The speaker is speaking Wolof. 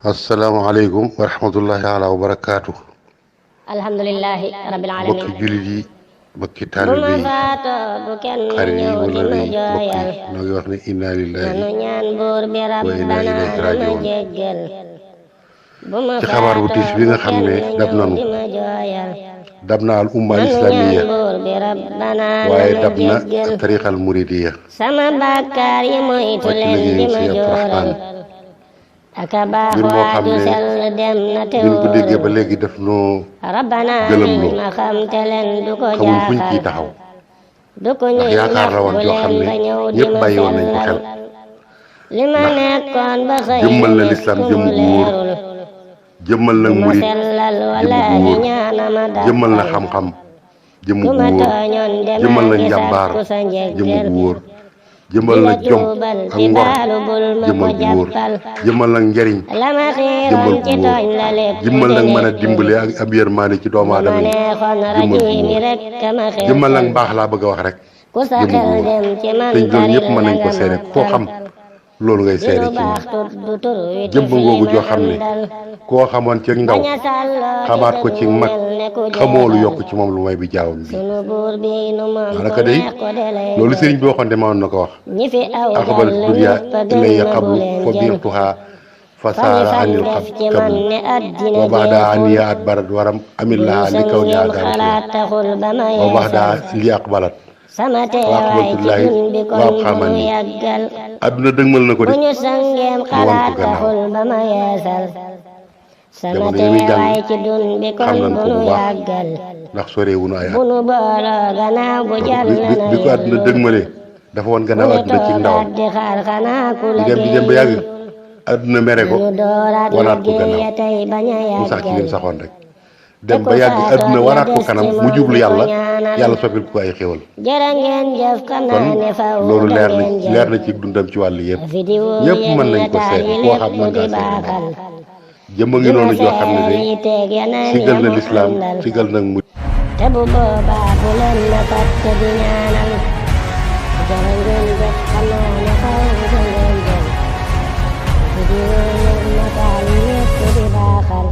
asalaamaaleykum wa rahmatullahi taala wa barakaatu. alhamdulilahi rabbil alamin. bokki jullit yi bokki taalibe yi xarit yi wala yi bokk yi noo ngi wax ne inna lillahi wa inna ilayhi rajiun ci xabaar bu tiis bi nga xam ne dab na al umma al islamiya waaye dab na tariqa al muridiya wàcc liggéey si Abdourahman mbir moo xam ne biñ ko déggee ba léegi def noo gëlëmloo xamul fuñ ciy taxaw ndax yaakaar la woon joo xam ne ñëpp bàyyi woon nañ ko xel ndax jëmmal na lislaam jëmm gu wóor jëmmal na murit jëmm gu wóor jëmmal na xam-xam jëmm gu wóor jëmmal na njàmbaar jëmm gu wóor jëmmal na jom ak ngor jëmmal gu wóor jëmmal nag njariñ jëmmal gu wóor jëmmal nag mën a dimbale ak ab yërmaande ci doomu aadama yi jëmmal gu wóor jëmmal nag mbaax laa bëgg a wax rek jëmm gu wóor te loolu ñëpp mën nañ ko seede koo xam loolu ngay seede ci moom jëmm ngoogu joo xam ne koo xamoon ci ndaw xamaat ko ci mag xamoo lu yokk ci moom lu may bi jaawam bi daanaka day loolu sëriñ bi waxoon de ma woon na ko wax aqbal dunya ilayya qablu fa biirtuha fa saara anil qablu wa baxda aniya at barat waram amillaha li kaw ñaa daaru wa baxda li aqbalat wa aqbaltullahi wa abxamani adduna dëgmal na ko de mu wan ko gannaaw jamono yi muy jàng xam nañ ko bu baax ndax soreewuñu ay at bi ko àdduna dëgmale dafa woon gannaaw àdduna ci ndawam di dem ba yàgg àdduna mere ko wanaat ko gannaaw mu sax ci lim saxoon rek dem ba yàgg àdduna wanaat ko kanam mu jublu yàlla soppil ko ay xéwal kon loolu leer na ci dundam ci wàll yëpp ñëpp mën nañ ko seet koo xam mën ngaa seet jëmba ngi noonu joo xam ne day sigal na lislaam sigal nag mu te bu boobaa bu leen na fàtte di ñaanal jërë ngeen jëf xam naa ne xaw ngeen jëf di wéy nataal ñëpp di baaxal